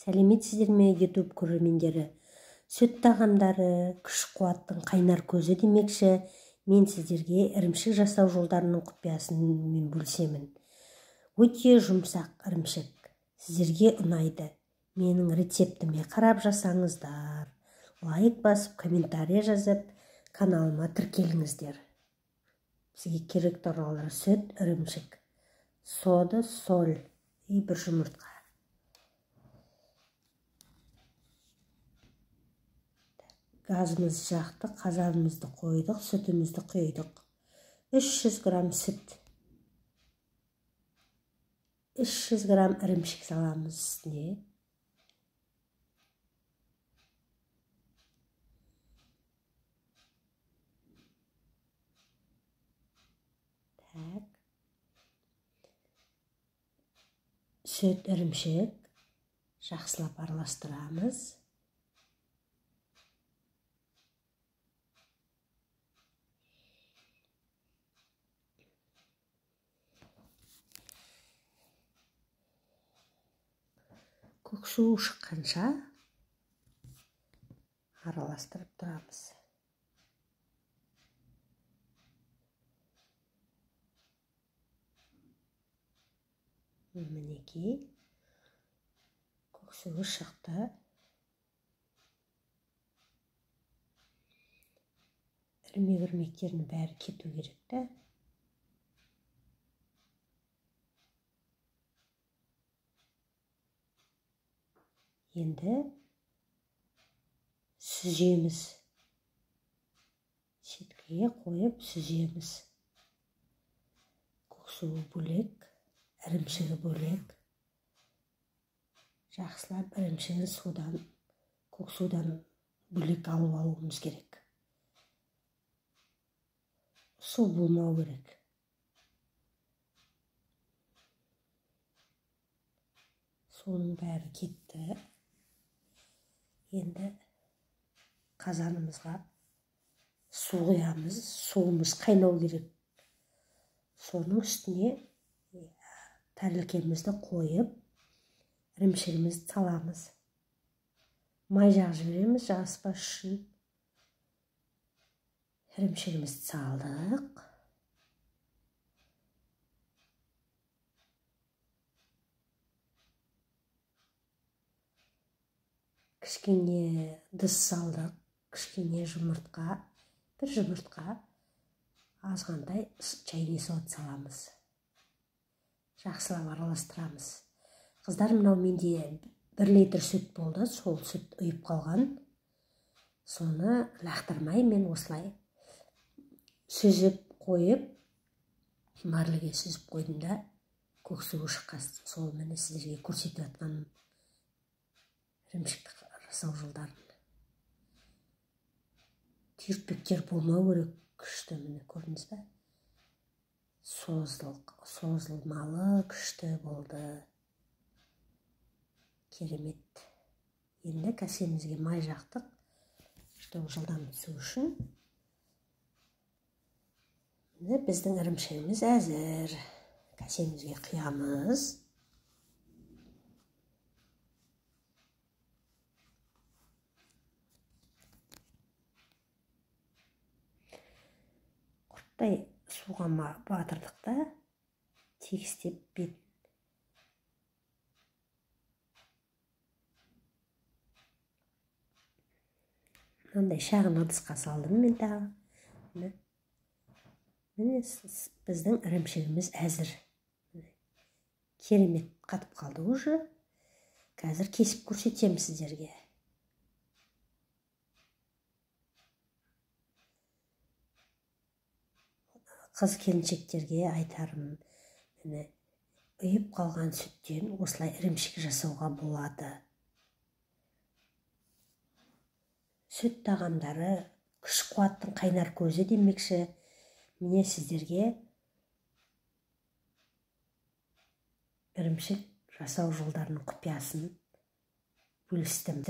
Сәлеметсіздер ме, YouTube көрермендері? Сүт тағамдары күш-қуаттың қайнар көзі демекші, мен сіздерге ірімшік жасау жолдарының құпиясын мен бөлісемін. Өте жұмсақ ірімшік сіздерге ұнайды. Менің рецептіме қарап жасаңыздар. Лайк басып, комментарий жазып, каналыма тіркеліңіздер. Бізге керек тауарлар: сүт, ірімшік, сода, соль и бір жұмыртқа. Газымызды жақтық, қазанымызды қойдық, сүтімізді құйдық. 300 грамм сүт, 300 грамм ірімшік саламыз үстіне. Так. Сүт, ірімшік жақсылап араластырамыз. Көк су шыққанша араластырып тұрамыз. Мінекей, көк суы шықты. Ірмек-ірмектерінің бәрі кету керек та. Енді сүземіз. Шеткіге қойып сүземіз. Көк суы бөлек, ірімшігі бөлек. Жақсылап ірімшігін судан, көк судан бөлек алып алуымыз керек. Су болмау керек. Суының бәрі кетті. Енді қазанымызға су құямыз. Суымыз қайнау керек. Соның үстіне тәрелкемізді қойып, ірімшігімізді саламыз. Май жағып жібереміз жабыспас үшін. Ірімшігімізді салдық. Кішкене дыз салдық, кішкене жұмыртқа, бір жұмыртқа, азғантай чайный сода саламыз. Жақсылап араластырамыз. Қыздар, мынау менде 1 литр сүт болды, сол сүт ұйып қалған. Соны лақтырмай мен осылай сүзіп қойып, марлеге сүзіп қойдым да, көк суы шыққан. Сол міне сіздерге көрсетіп жатқан ірімшікті жасау жолдарын. Түйіртпектер болмау керек, күшті, міне көрдіңіз бе? Созылмалы күшті болды. Керемет. Енді кәсемізге май жақтық, чтобы жылдам түсу үшін. Міне біздің ірімшігіміз әзір. Кәсемізге құямыз. Құрттай суға батырдық та, тегістеп бет. Мынандай шағын ыдысқа салдым мен тағы. Міне біздің ірімшігіміз әзір. Керемет қатып қалды уже. Қазір кесіп көрсетемін сіздерге. Қыз келіншектерге айтарым, міне ұйып қалған сүттен осылай ірімшік жасауға болады. Сүт тағамдары күш-қуаттың қайнар көзі демекші, міне сіздерге ірімшік жасау жолдарының құпиясын бөлістім.